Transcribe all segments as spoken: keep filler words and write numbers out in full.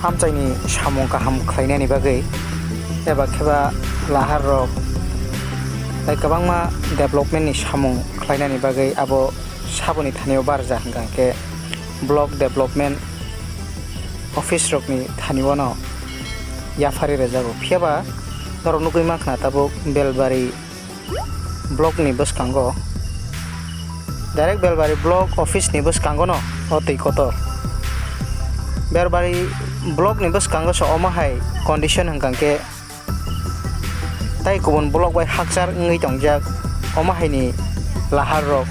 Amchaini samung kaham khlainani bagwi eba kheba lahar rok tei kwbangma development ni samung khlainani bagwi abo saboni thani o barja hwnkha khe block development office rokni thani o no yaphari rwjago. Phiya ba norok nugwi mankha na tabuk Belbari block ni bwskango, direct Belbari block office ni bwskango no o twi kotor. Belbari block ni bwskango se omo hai condition hwnkha khe tai kubun block bai hakchar wngwi tongjak, omo hai ni lahar rok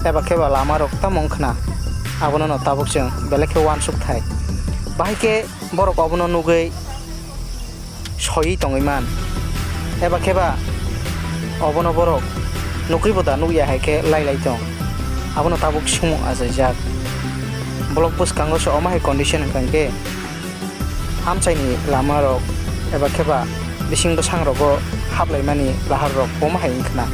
eba kheba lama rok tamo wngkhna, abono no tabuk chwng belai khe uansuk thai. Bahai khe borok obono nugwi soiwi tongwi man. Eba kheba obono borok nukwibo da nukya hai khe lai lai tong. Abono tabuk sumung achaijak. Block bwskango se omo hai condition hwnkha khe amchaini lama rok eba kheba bising bwsang rogo haplaimani lahar rok omo hai wngkhna.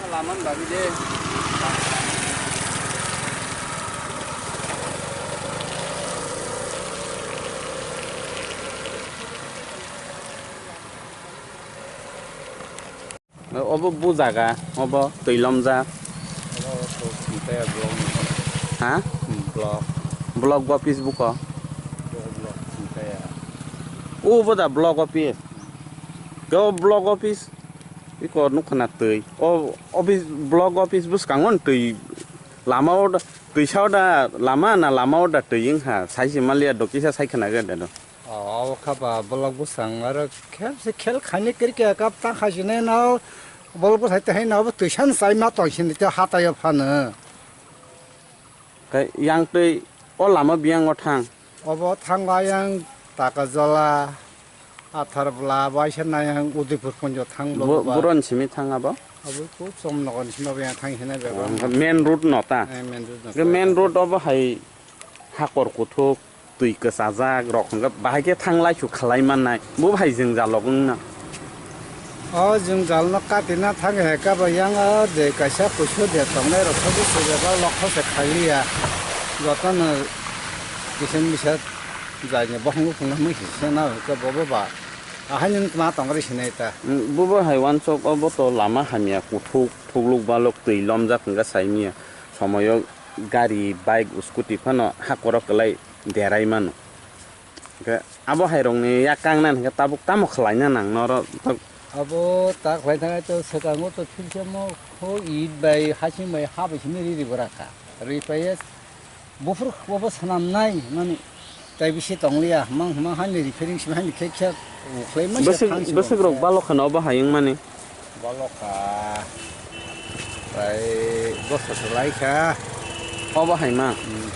Laman babi de. Obo bu jaga, obo twi lomjak. Obo to Sintaya block ni. Ha? Hmm, block. Block office buko. Block, block Sintaya. O bo da block office. Ke o block office. Iko nukha na twi. O office, block office bwskango twi lama o da, twi sa o da lama na lama o da twi wngkha. Sai se maliya do kisa sai khna ga da do. O, o kha ba block bwskango aro khel se khel khaini cricket cup ta khaisini no block bwsai te hai no bo twi san sai ma tong sini te hatai o phano. Khe yang twi o lama biyang o thang. Obo thango ayang Takajola, Atharbola, baisa nayang Udaipur ponjo thang bo, bo ba. Buron simi thang abo? Abo ko Chomnogon simi bo yang thang hinai bebak. Hwnkhe main road no ta? Eh, main road no. Hwnkhe ta. Main road obo hai hakor kuthuk, twi kwchajak rok hwnkhe bahai khe thang lai su khalai mannai. Bo hai jwngjal rok wngna. O jwngjal no katina thang hai khe bo yang o je kaisa kusu de tongnai rok sobi sujaba lokho se khaliya. Jotono kisa misa jaini bokhong bukhung no mui se sena hwnkhe bobo ba ahaini wngtoma tongri sinai ta. Bobo hai uansuk obo to lama hamya kuthuk thukluk balok twi lomjak hwnkhe saimanya somoyo gari, bike, scooty phano hakorok kwlai derai mano. Hwnkhe abo hai rokni yak kangnani hwnkhe tabuk tamo khlaina nang norok? Abo ta khlai thangwi to swkango to philsamo kho it bai hasing bai ha bai simi ri ri bwrakha. Ri paiye buphuru khubo swnamnai mani tai bisi tongliya hmang hmang hani repairing simi hani khe khe ukhlai masa. Bwswk, bwswk rok balok khano obo hai wngmani. Balokha prai dos bosor laikha. Obo hai ma? Hmm.